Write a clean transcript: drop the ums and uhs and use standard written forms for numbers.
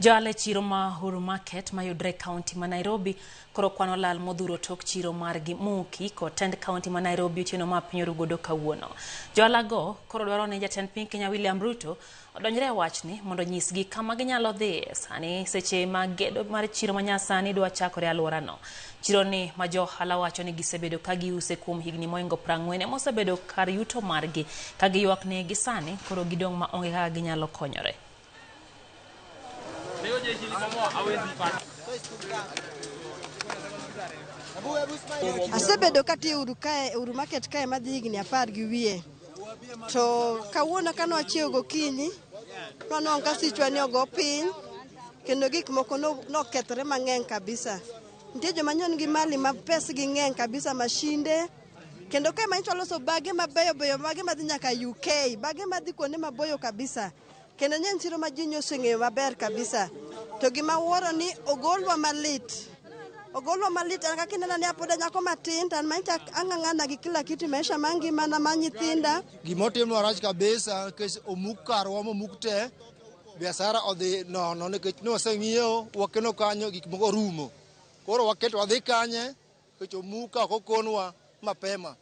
Johala e chiro ma Uhuru Market mayudre e kaunti ma Nairobi koro kwano lal modhuro tok chiro margi muki kod tend kaunti ma Nairobi otieno ma piny oru godo kawuono. Johala go koro dwaro ni jatend piny Kenya William Ruto odonjre e wachni mondo onyisgi kama ginyalo dhiye sani seche ma gedo mar chiro manyasani dwa chakore e alworano. Chironi ma jo ohala wacho ni gisebedo ka giuse kuom higni mohingo 40 ema osebedo kar yuto margi ka giywak ni gisani koro gidong' ma onge kaka ginyalo konyore. Asebedo katiyo Uhuru kae, Uhuru Market kae madhi higni apar gi wiye. To kawuono kane wachiew gokinyi, nwanwang'o ka sichwa ni ogo piny kendo gik moko nokethore mang'eny kabisa. Nitie joma nyo nigi mali ma pesgi ng'eny kabisa, mashinde kendo kae manyicho loso bage mabeyo beyo, bage madhi nyaka UK, bage madhi kuonde maboyo kabisa. Kendo ne en chiro ma ji oseng'eyo maber kabisa. To gima wuoro ni ogolwa malit. Ogolwa malit an kaka inena ni apod anyako matin to an manyicha ang'ang'ana gi kila kitu maisha mar ngimana mar nyithinda. Gima otimnwa rach kabisa nikech omuk karwa momuk te, biashara odhi nono nikech ne waseng'iewo wakeno kanyo gik moko orumo. Koro waketo wadhi kanye nikech omuk ka ok okonwa mapema.